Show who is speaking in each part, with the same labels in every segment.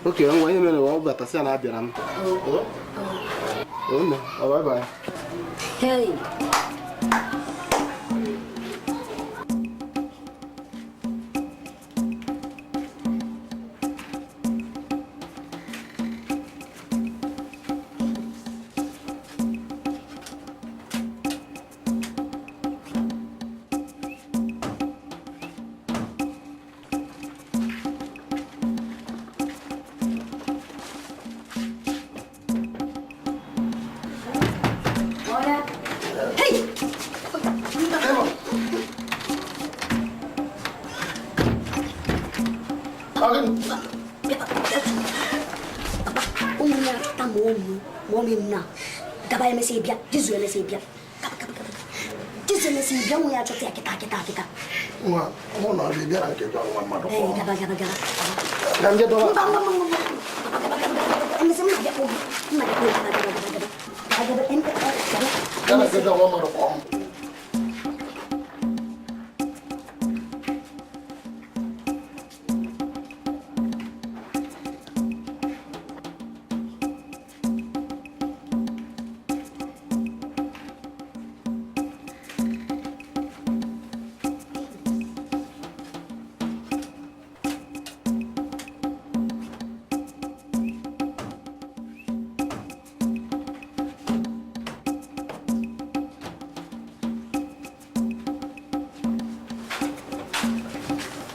Speaker 1: Okay, ngwa ihe mere ọ batasị ya na abịara m. Nne, ọ bye bye.
Speaker 2: Hey.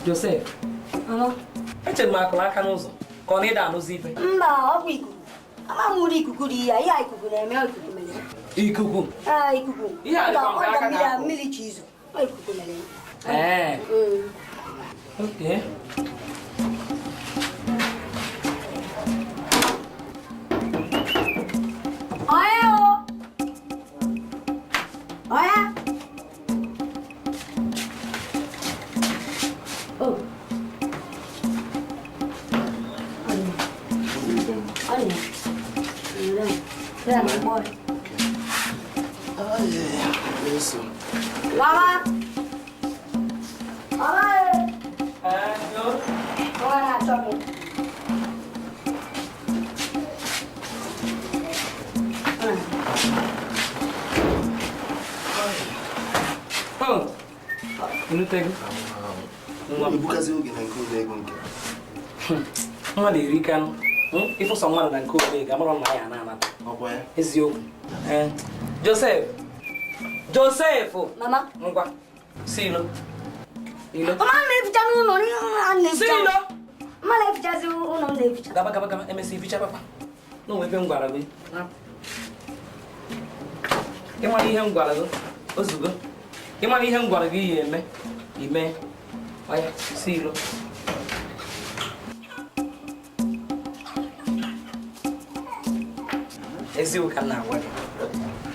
Speaker 3: Joseph, echere m akụrụ aka n'ụzọ ka ọ na-ịda anụzi ife.
Speaker 2: Mba, ọ bụ ikuku. Ama m ụrụ ikuku dị ya, ihe a ikuku na-eme ikuku mere ya.
Speaker 3: Ikuku?
Speaker 2: Ee, ikuku.
Speaker 3: Ihe a dịkwa mgbe aka na-akụ.
Speaker 2: Mmiri chi izo. Ọ ikuku mere ya.
Speaker 3: Ee. Okay.
Speaker 2: Onye o? Onye? Oh. Mama. Mama. Mama na-achọ gị.
Speaker 3: Oh. Inutego.
Speaker 1: Ebukazi oge na nke ụlọ ego nke.
Speaker 3: Mmadụ iri kanụ. Ịfụsọ mmadụ na nke ụlọ ego amara na ya na-anata.
Speaker 1: Ọkwa ya?
Speaker 3: Eziokwu. Joseph. Joseph.
Speaker 2: Mama.
Speaker 3: Ngwa. Si ilo. Ilo.
Speaker 2: Mama na-eficha n'ụlọ a na-eficha.
Speaker 3: Si ilo.
Speaker 2: Mama na-efichazi ụlọ m na-eficha.
Speaker 3: Gaba gaba gaba emesi ificha papa. Na onwe ebe m gwara gị. Ịmara ihe m gwara gị ozugbo. Ịmara ihe m gwara gị ya eme. Ime. Oya, si ilo. Eziokwu ka m na-agwa gị.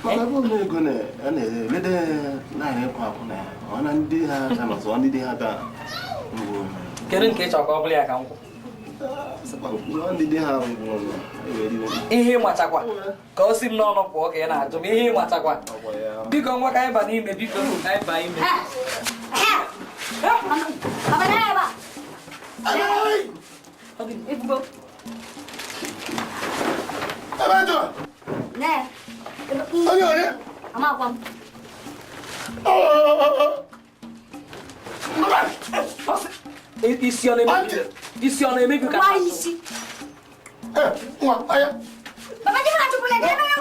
Speaker 1: Mana ebe ụlọ ego na-emede naanị ịkwụ akwụ na ya, ọ na ndị ha aka ma zụọ ndị dị ha bịa ngwụ.
Speaker 3: Kedu nke ị chọrọ ka ọ bụla ya ka m kwụ?
Speaker 1: Ndị dị ha ngwụ
Speaker 3: Ihe ịmachakwa ka o si m n'ọnụ pụọ ka ị na-ajụ m ihe ịmachakwa. Biko ngwa ka anyị ba n'ime biko ka anyị baa ime.
Speaker 2: Papa na ebe a. Ebubo.
Speaker 1: Ebe jọ.
Speaker 2: Ne.
Speaker 1: Onye onye?
Speaker 2: Amakwa m.
Speaker 3: Isi ọ na-emebi? Isi ọ na-emebi ka?
Speaker 2: Nwa isi.
Speaker 1: Nwa, anya.
Speaker 2: Papa ji m na-achụpụ ya jee ya.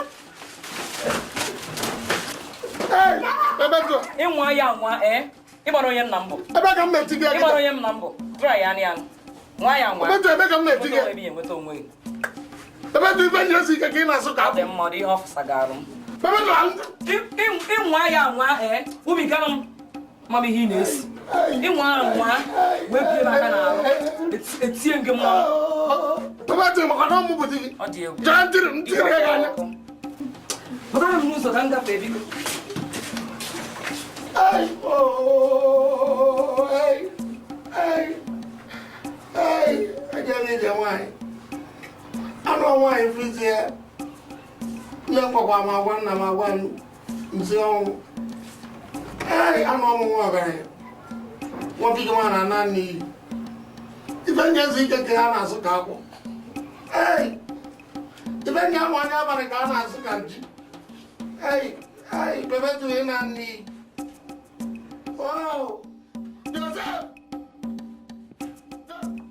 Speaker 1: Ebe jọ.
Speaker 3: Ịnwa ya nwa ee. Ịgbara onye nna m bụ.
Speaker 1: Ebe ka m na-eti gị.
Speaker 3: Ịgbara onye m na m bụ. Try ya anya. Nwa ya nwa.
Speaker 1: Ebe jọ ebe ka m na-eti gị.
Speaker 3: Enweta onwe gị.
Speaker 1: Ebe jọ ibe nye esi ike ka ị na-asụ ka
Speaker 3: Ọ dị mma ọ dị ihe ọfụsa ga-arụ m.
Speaker 1: Ebe jọ
Speaker 3: Ịnwa ya nwa ee. Ubi gara m. Mama ihe ị na-esi. Ịnwa nwa wee bie m aka n'arụ. Etie gị mmanụ.
Speaker 1: Ebe jọ maka na ọmụ bụ di gị.
Speaker 3: Ọ dị egwu.
Speaker 1: Jaa ntịrị m tiri gị anya.
Speaker 3: Pụtara m n'ụzọ ka m gafee biko.
Speaker 1: Ay, oh, ay, ay, ay, ejere ije nwaanyị. Anụ nwaanyị fụzi ya. Nne m gwakwa m agwa nna m agwa m nsị ọnwụ. Ay, anụ ọmụ nwa ọgaranya. Nwa bigi nwa na ana n'iyi. Ife ndị ezu ike ka a na-asụ ka akwụ. Ei, ife ndị amụ anya abalị ka a na-asụ ka ji. Ei, ei, bebe tụrụ ị na nni.